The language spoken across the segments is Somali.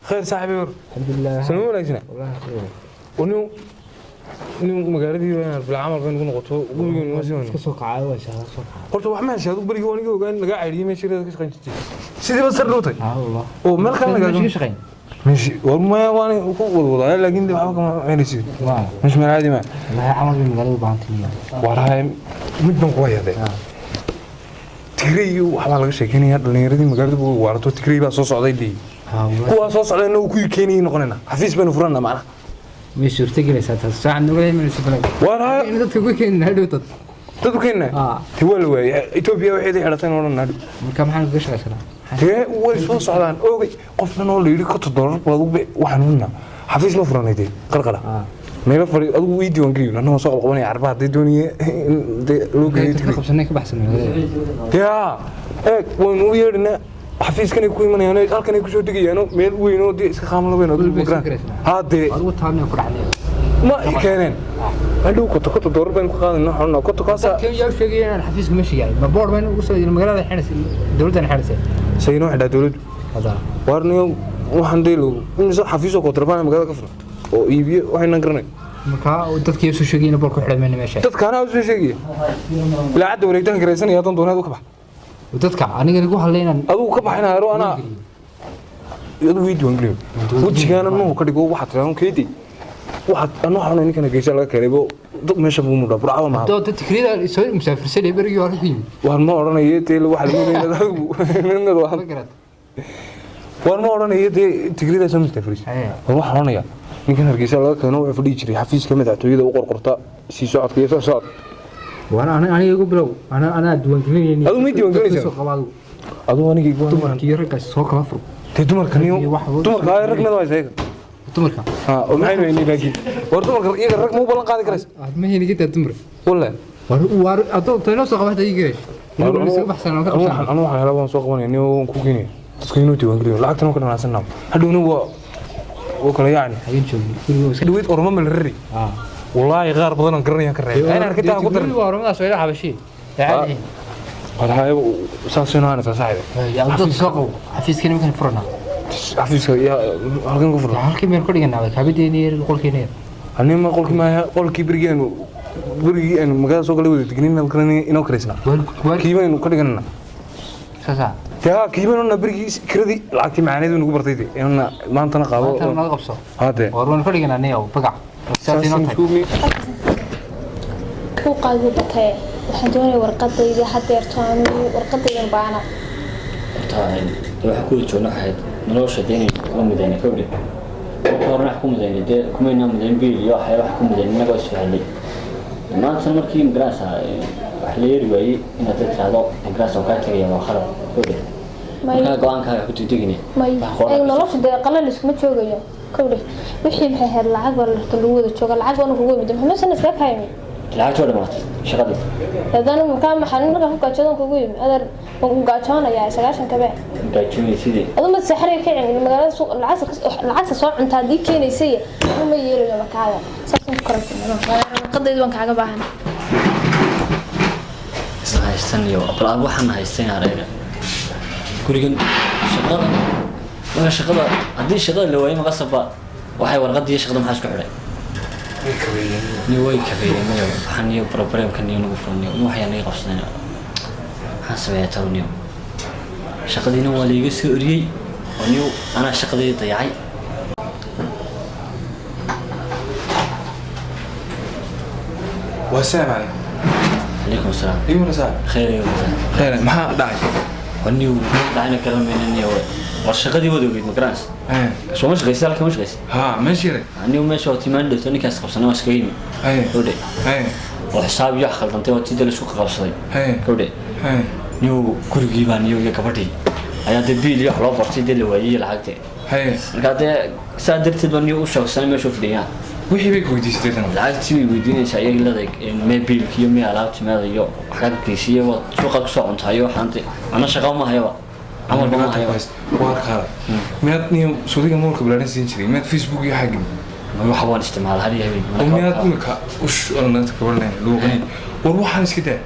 Khayr saaxiibay war. Alxamdulilah. Salmo wanaagsana. Nin nin magaaladii waa bil camal bay nagu noqoto gurigeenu waa sii Iska soo kacay, waa shaqada soo kacay. Horta wax ma heshay adigu berigii waan iga ogaan lagaa caydhiyey meeshii reeda ka shaqayn jirtay sidiiba sar dhowtay. Haa wallah. Oo meel kale Meesha lagaaga ka shaqayn. Meeshii war maya, waan ku wadwadaa, laakiin dee waxba kama helaysid. Waa. Meesha meel caadi ma. Wallahi camal bay magaalada u baahan tahay. Waraay mid baan kula yaday. Tigray iyo waxbaa laga sheekeynaya, dhalinyaradii magaalada buu waarato, Tigray baa soo socday dii. Haa wallah. Kuwaa soo socday inagu kuwii keenayay noqonayna, xafiis baynu furanna macnaha. Way suurtagelaysaa taas. Saacan nagula imanayso balag. Waraay. In dadka uga keenin hadhow dad. Dadku keenna. Ti waa la waayay Etoobiya waxay xidhatay odhan hadhow. Marka maxaan kaga shaqaysanaa? Dee way soo socdaan oogay, qof dhan oo la yidhi $50 baad ugu waxaan unna xafiis ma furanay dee Qalqala. Meelo fadhi adigu ii diiwaan geliyo, anna waan soo qabqabanaya carbaha haddii doonaya in dee loo geeyo Dadka Tigray. qabsanay ka baxsan magaalada. Dee haa, eeg, waynu u yeedhinaa, xafiiskanay ku imanayaan, halkanay kusoo degayaano, meel weyn oo dee iska qaamla weyn adigu Dhul bay magaraan. soo garaysaa. Haa dee. Adigu taabna ku dhacday. Ma i keeneen hadhow $50 baynu ka qaadayna, waxaan konto kaasa. Dadka yaa sheegay inaan xafiiska meesha yahay. Ma board baan ugu soo magaalada xidhaysa, dowladdan xidhaysa. Say inoo xidhaa dowladdu. Hada. Waarniyo waxaan dee lagu imise xafiisoo kontrabaan magaalada ka furan oo iibiye waxaynan garanay. Marka dadka yaa soo sheegay in board ku xidhay meesha. Dadka anaa usoo sheegaya ilaa cadda wareegtaan karaysanaya, haddaan doonaad u ka bax. Dadka aniga lagu hadlay inaan Adigu ka baxina hero, anaa adigu ii diiwaangeliyo, wejigaana nuhu ka dhigo, waxaad tiraa keedi waxaad anu waxaan ninkana geesa laga keenay bo dad meesha buu mudhaa Burcaba maaha. Dad Tigrayda soo musaafirsanay berigii hore ku yimid. Waan ma odhanayo dee waxa lagu leeyahay adigu Ma garat. Waan ma odhanayo dee Tigrayda soo mustafris. Waan waxaan odhanayaa ninkan Hargeysa laga keeno wuxuu fadhiyi jiray xafiiska madaxtooyada u qorqorta sii socodka iyo soo socodka. Waan aniga igu bilow, ana diiwaangelinayni. Adigu ma diiwaangelinaysaa? Soo qaba adigu. Adigu aniga igu Dumarka iyo raggaas soo kala fur. Dee dumarka niyo dumarka ay rag nada haysa. Dumarka. Ha oo maxay weynay, laakiin war dumarka iyaga rag ma u ballan qaadi karaysa. Aad ma heli gitaa dumar. Wallahi. War adoon tayno soo qabata ii garesh. Inuu baxsan oo ka qabsan. Anu waxaan helaa waan soo qabanaya niyo, waan ku keenaya dadka inuu diiwaangeliyo, lacagtana ka dhanaasanaa hadhowna waa kala yacni. Habeen joogin guriga iska. Dhaweyd Oroma ma la rari. Wallaahi qaar badan aan garanayaan ka reebay inaan arkitaa ku darin. Waa Oromadaas waa xabashi. Caadi. War saas inoo aanaysaa saaxiib. Adoon soo qabo xafiiska nimankan furana. Xafiiska yaa halkan ku furan? Halkii meel ku dhiganaa kaabadeeni yar, qolkeena yar. Anima qolkii maaha, qolkii berigii aanu berigii aanu magaalada soo kala wada degnin inoo karaysnaa. Kii baynu ka dhiganana. Saasa. Dee haa, kii baynu berigii kiradii lacagtii macaaneed nagu bartay dee inana maantana qaado. Maantana naga qabso. Haa dee. War waan ka dhiganaa niyow bagac. Saas inoo tahay. Ku qaadi batay, waxaan doonaya warqadayda hadeerto aan warqadaydan baana. Horta waxaa ku wada joogna waxayd nolosha dee inay kula midaynay kowdhe. Marka horena wax ku midaynay dee kumaynaa midayn biil iyo waxyaaba, wax ku midayn innagoo isfahanay. Maanta markii magarasa wax la yeeri waayey inaad dad tiraahdo magarasa waan kaa tegaya waa khalad kowdhe. Markaa go-aankaaga ku degdegine. May nolosha dee qalal iskuma joogayo kowdhe, wixii maxay ahayd lacag baa larta lagu wada jooga, lacag baana kugu yimid, maxaa meeshan iskaga kaayimi. Lacagta waa dhamaatay shaqadii. Haddana markaa maxaa markaa ku gaajoodan kugu yimi adeer, waan ku gaajoonayaa 90 kabe. Gaajoonay sidii. Adu ma saxariga ka cin magaalada suuq lacagta soo cunta haddii keenaysay anu ma yeelayo markaada saasaan ku karantay warqadaydu waan kaaga baahan. Isla haystan iyo bal aan waxaan haystan areega gurigan shaqada, marka shaqada haddii shaqada la waayay maqasabba waxay warqadii iyo shaqada maxaa isku xidhay? Ni way kabeeyeen mayo, waxaan iyo problemkan iyo nagu furan iyo waxyaan naga qabsanay, maxaan sameeyaa talo niyo? Shaqadiina waa laiga soo eriyey oo niyo anaa shaqadii dayacay. Wasalaamu calaykum. Calaykum asalaam. Iyuna saaxiib. Khayr iyo wasalaam. Khayr, maxaa dhacay? Waa niyo dhacayna kala meynaniyo, war shaqadii wada ogeyd ma garanaysa? Soo ma shaqaysa halka ma shaqaysa? Haa, meeshii yare. Anigu meesha waa timaan dhowto ninkaas qabsanay waa iskaga yimi kowdhe, oo xisaab iyo wax khaldantay oo tidda laisku qabsaday kowdhe. Niyow gurigii baa niyow iyo gabadhii ayaa dee biil iyo wax loo bartay dee la waayey iyo lacagte. Markaa dee saa darteed baa niyow u sheegsanay meesha u fadhiyaan. Wixii bay ku weydiisatay tan? Lacagtii way weydiinaysaa iyaga leedahay, mee biilki iyo mee alaabti meeda iyo waxkaa geysiiyo waad suuqaad kusoo cuntaa iyo waxaan de ana shaqa ma hayaba camalba ma hayaba. Waar kaala miyaad niyo suudiga moolka balaaran siin jiray, miyaad Facebook iyo xagin? Waxa waan isticmaala hal iyo habeen. Oo miyaad imika ush oranata gabarleen luuqani? War waxaan iska daa,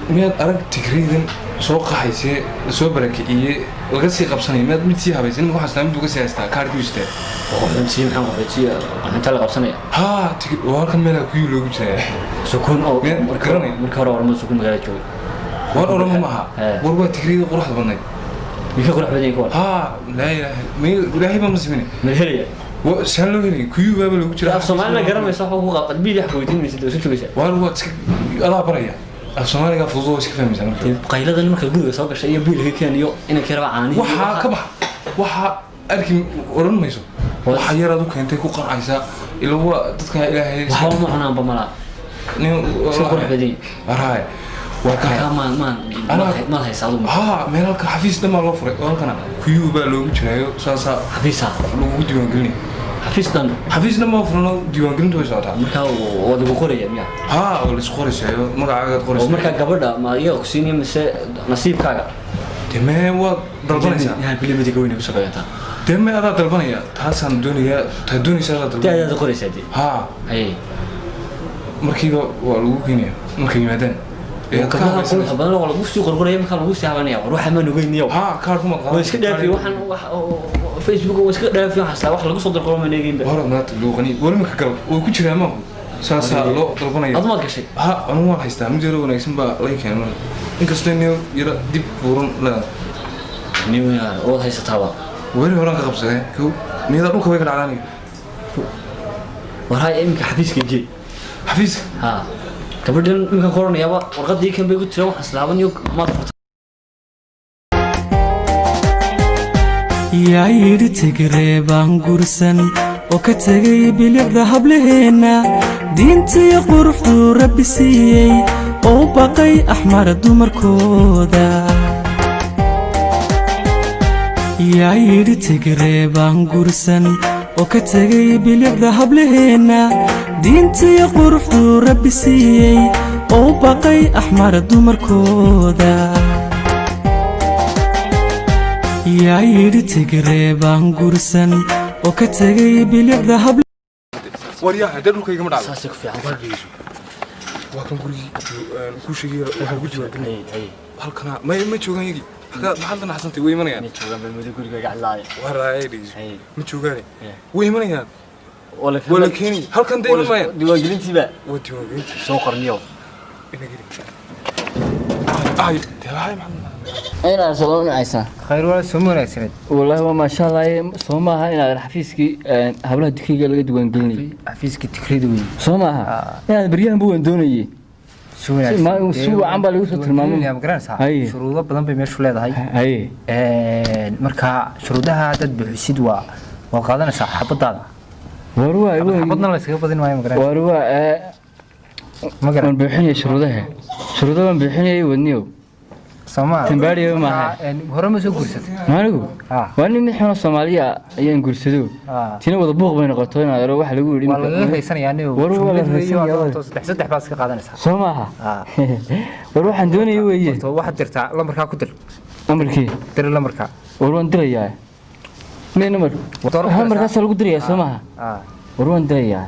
miyaad arag Tigraydan soo qaxaysee lasoo barakiciyey? Laga sii qabsanaya mid mid sii habaysan imika, waxaan istaa mid buu ka sii haystaa kaarkii u sitaa. Qaxoontiye? Maxaa qaxootiye? Qaxoonta la qabsanaya? Haa, tigid oo halkan meelaa kuyuu loogu jiraa. Sukuun oo Meel marka garanay. Marka hore ormo sukuun magaalada joogay. War oramo maaha. War waa tigriyada quruxda badnayd. Mika qurux badan yahay kuwan? Haa, laa ilaaha ilaahay baa ma simine. Ma helaya? Saan loo helay? Kuyuu baaba loogu jiraa. Af Soomaalina garanaysa waxa ku qaad biil wax weydiin maysid, waa isu joogaysaa. War waad iska adaa baraya af Soomaaliga fudud oo iska fahmaysaa marka. Qayladan marka guriga soo gashay iyo biilka keen iyo inay ka rabaa caanihi. Waxaa ka bax, waxaa arki oran mayso, waxa yaraad u keentay ku qancaysaa ila waa dadka Ilaahay. Waxba ma cunaanba malaa. Nin iska qurux badan yahay. Waraay waa ka markaa maan maan maad haysaa adigu? Haa, meel halka xafiis dhan baa loo furay oo halkana kuyuu baa loogu jiraayo, saasaa xafiisa lagugu diiwaangelinaya. Xafiis dhan? Xafiis dhan baa furan oo diiwaangelintu way socotaa. Markaa waa lagu qoraya miya? Haa, oo laisku qoraysaayo magacaagaad Oo qoraysaa. Markaa gabadha ma iyaga ku siinaya mise nasiibkaaga? Dee mee, waad dalbanaysaa. Yaa bilimadiga weyn ku shaqeeyataa. Dee mee, adaa dalbanaya, taasaan doonayaa, taa doonaysa adaa dee dalbanaya. Adaad qoraysaa dee? Haa. Haye. Markiiba waa lagu keenaya markay yimaadaan. Ee, aad ka gabdhaha habaysanaysa. quruxda badan waa lagu sii qorqoraya, markaa lagu sii habanaya. War waxa maan ogeyniyo. Haa, kaar kuma waa iska dhaafi waxaan wax Facebook waa iska dhaafi, waxaas wax lagu soo dirqoro ma eeginba. Hore naata luuqani war imika gal way ku jiraa maanku, saasaa loo dalbanaya. Adu maad gashay? Ha, anigu waan haystaa, mid yaro wanaagsan baa laga keenay marka, inkastoo nin yaro dib buuran leedahay. Nin waad haysataaba. Weri horaan ka qabsadee kow miyada dhulka way ka dhacdaaniga. War hay, iminka xafiiska gee. Xafiiska? Ha, gabadhan iminka qoranayaaba warqadii kan bay ku tira, waxaan islaaban iyo maad furta. Yaa yidhi tigree baan guursan oo ka tegay bilicda hablaheenna, diintii quruxduu Rabbi siiyey oo u baqay axmar dumarkooda? Yaa yidhi tigree baan guursan oo ka tegay bilicda hablaheenna, diintii quruxduu Rabbi siiyey oo u baqay axmar dumarkooda? Yaa yidhi tigree baan guursan oo ka tegay bilicda hab Waryaha, dee dhulka igama dhacdo. Saasay ku fiican. Waa kan gurigii kuu sheegay, waxaa ku diiwaangelinaya halkana. Ma joogaan yagii? Halkaa maxaad la naxsantay? Way imanayaan. Joogaan bal muddo guriga gaclaaya. Waraay, dhegeyso. Haye. Ma joogaane, way imanayaan. Wala waa la keenaya halkan, dee iman maayaan. Diiwaangelintiiba. Waa diiwaangelinta. Soo qorniyo. Ina geli ay dee hay maxamed. Inaad soo nacaysaa. Khayr, waa soo wanaagsaneed. Wallaahi waa maasha Allah, soo maaha inaad xafiiskii hablaha dukeyga laga diiwaangelinayay? Xafiiska tikrida weyn. Soo maaha inaad baryahan buu waan doonayay. Si wanaagsan. Si wacan baa lagu soo tilmaamay. Ma garanaysaa? Haye. Shuruudo badan bay meeshu leedahay. Haye. Marka shuruudaha haddaad buuxisid waa qaadanaysaa xabadaada. War waa Xabadna la iskaga badin maayo, ma garanaysaa? War waa Ma garan. Waan buuxinayay shuruudaha, shuruudaha waan buuxinayay wadniyow. Soomaa Tambaariyo maaha. Hore ma soo guursatay? Maanigu? Ah. Waa nin xuna Soomaaliya ayaan guursado. Ah. Tina wada buuq bay noqoto inaad aro waxa lagu yidhi. Waa lagaga raysanayaa anigu. War waa la raysanayaa, war. Saddex saddex baad iska qaadanaysaa. Soo maaha? Ah. War waxaan doonayay weeye. Horta waxaad dirtaa lambarkaa ku dir. Amarkii? Dir lambarkaa. War waan dirayaa mee namar? Door Hal markaasaa lagu dirayaa, soo maaha? Ah. War waan dirayaa,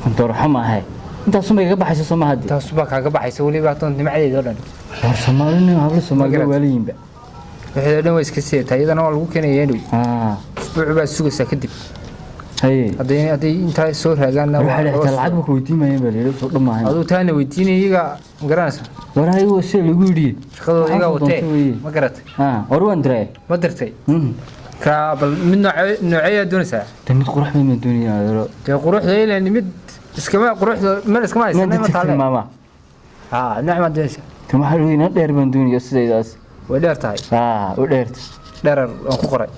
kan doorxo maaha, intaas uma igaga baxaysa, soo maaha dee? Taas baa kaaga baxaysa weliba adoon nimcadeeda oo dhan. War Soomaalina, hablo Soomaaliya Magarat. waaliyiinba. Wixii oo dhan waa iska sidataa, iyadana waa lagu keenayaa inuu ah isbuuc baad sugaysaa kadib. Haye. Hadday intaa soo raagaanna waxaa la xitaa lacag ba ku weydiimayeen baa layidhi, soo dhamaahan. Aduu taana weydiinaya iyaga, ma garanaysaa? War haye, waa sida lagu yidhi. Shaqadooda iyagaa Waxaa watee. doonta weeye. Ma garatay? Ah, war waan diray. Ma dirtay? Ka bal mid noocee nooceeyaa doonaysaa? De mid qurux badan baan doonaya adeero. Dee quruxda ilaan mid iskama quruxda meel iskama Inaan haysan ma dadka taale. tilmaamaa. Haa, nooc maad doonaysaa? Tan waxaa lagu inaan dheer baan doonaya sidaydaas. Way dheer tahay. Ah, u dheerta. Dherer aan ku qoray.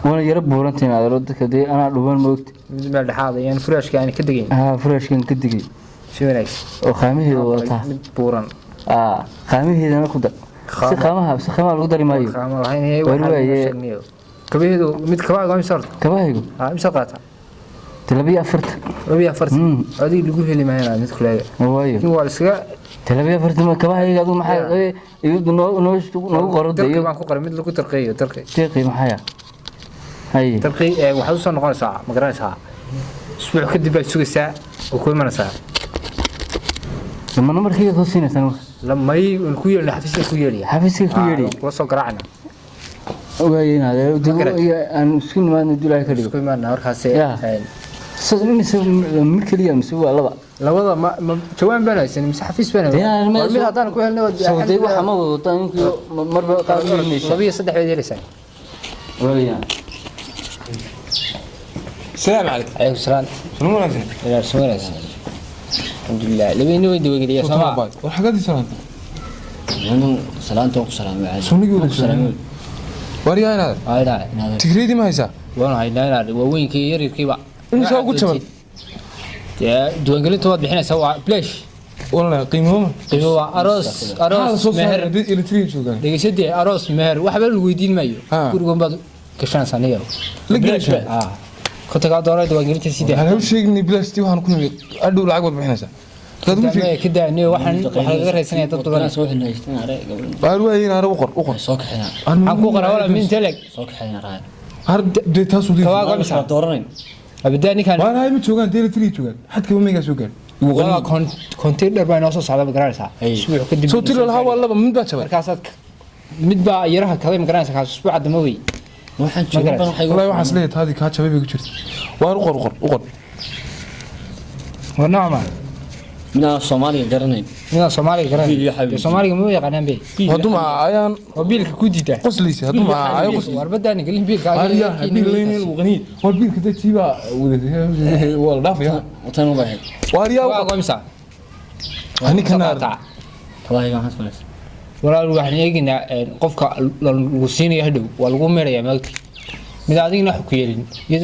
Waana yaro buurantayn adeero, dadka dee anaa dhuban moogta. Mid meel dhexaad ayaan furaashka aan ka degayn. Ah, furaashkan ka digay. Si wanaagsan. Oo qaamaheeda wadataa. Mid buuran. Ah, qaamaheedana ku dar si Qaama. Qaamaha si qaamaha lagu dari maayo. Qaama lahayn ee War waxaa waaye. lagu sheegnayo kabaheedu mid kabaaga waa imisa horta? Kabahaygu? Haa, imisa qaata? De 42. 42. Adiga lagu heli maayo inaad mid kuleega. Waayo. In waa la iskaga De 42 ma kabahayga adigu maxaa iyadu noo noo noogu qoro de Darqi iyo baan ku qoray, mid lagu darqeeyo darqi. Deeqi maxaya haye? Darqi ee waxaad usoo noqonaysaa, ma garanaysaa, isbuuc kadib baad sugaysaa oo ku imanaysaa. Ma namarkayga soo siinaysaan marka? Lamay waan ku yeelina, xafiiska ku yeelaya. Xafiiska ku yeedhi. Kula soo garaacna. Ogaayay inaad aan isku nimaadna dulaahi ka dhigo. Isku imaana markaas. Ya. Mise mid keliya mise waa laba? Labada ma jawaan baan haysan mise xafiis baan Dee, haysan? War mid haddaan ku helno. Soo dee waxa ma wadataa ninkii marba qaar u yeelinaysa. Laba iyo saddex baad helaysaa. Waayaan. Salaam calaykum. Calaykum salaam. Salaam wanaagsan. Ilaa soo wanaagsan, alxamdulilah. Labadiina way dawageliyaa soo ma? War xaggaadii salaanta. Salaanta waan ku salaamay caadi. Sunnigii wada Waan ku salaamay. War yaa inaad Waa inaa Inaad tigreedii ma haysaa? Waan haynaa inaad waaweynkii iyo yaryarkiiba. Imisa ugu jaban? Dee diiwaangelinta waad bixinaysaa, waa blesh. Wallahi qiimo ma Qiimo waa aroos, aroos, soo meher. saaray electric joogaan. Dhegeysadee, aroos, meher, waxba lagu weydiin maayo. Ha. Gurigan baad gashanaysaa niyow. La gelaysaa? Ah, kontonkaa doolar diiwaangelinta sidee. Waxaan u sheegnay bilaashtii waxaan ku nimi adhow lacag baad bixinaysaa. Dad ma sheegin. Ka daa niyow, waxaan waxaa lagaga raysanaya dad badan. Soo xilnaysta inaad gabadhan. Waar waayeen inaad u qor u qor. Soo kaxeynaa. Waxaan ku qoraa walaa min teleg. Soo kaxeynaa raaya. Har dee taas u Kabaa diiday. gamisa. Waa dooranayn. Abidaa ninkan. Waan hay ma joogaan, dee electric joogaan. Xadka ma soo gaar. Waa container baa inoo soo socda, ma garanaysaa, isbuuc kadib. Soo tiro lahaa waa laba mid baa jabay. Markaasaad mid baa yaraha kaday, ma garanaysaa, kaas usbuuca dambe wey. Waxaan joogan baan waxay. Wallahi waxaan isleeyahay taadii kaa jabay bay ku jirta. Waar u qor u qor u qor. War noocma? Midaan Soomaaliga garanayn. Midaan Soomaaliga Biil iyo garanay. xabiib. Dee Soomaaliga ma yaqaanaan be. Hadduu ma ayaan oo biilka ku diidaa. qoslaysa hadduu ma ayo qoslaysa. War badaa gelin biilka. Waar yaa biil leynay uu qani. Waar biilka dad tiiba wada waa la dhaafaya. Tan u baahay. Waar yaa u waa qor. qomsa. Ani kana Tabaahiga waxaan samaysaa. Walaal, waxaan eegaynaa qofka lagu siinayo hadhow waa lagu meerayaa maagti mid adigna wax ku yeelin.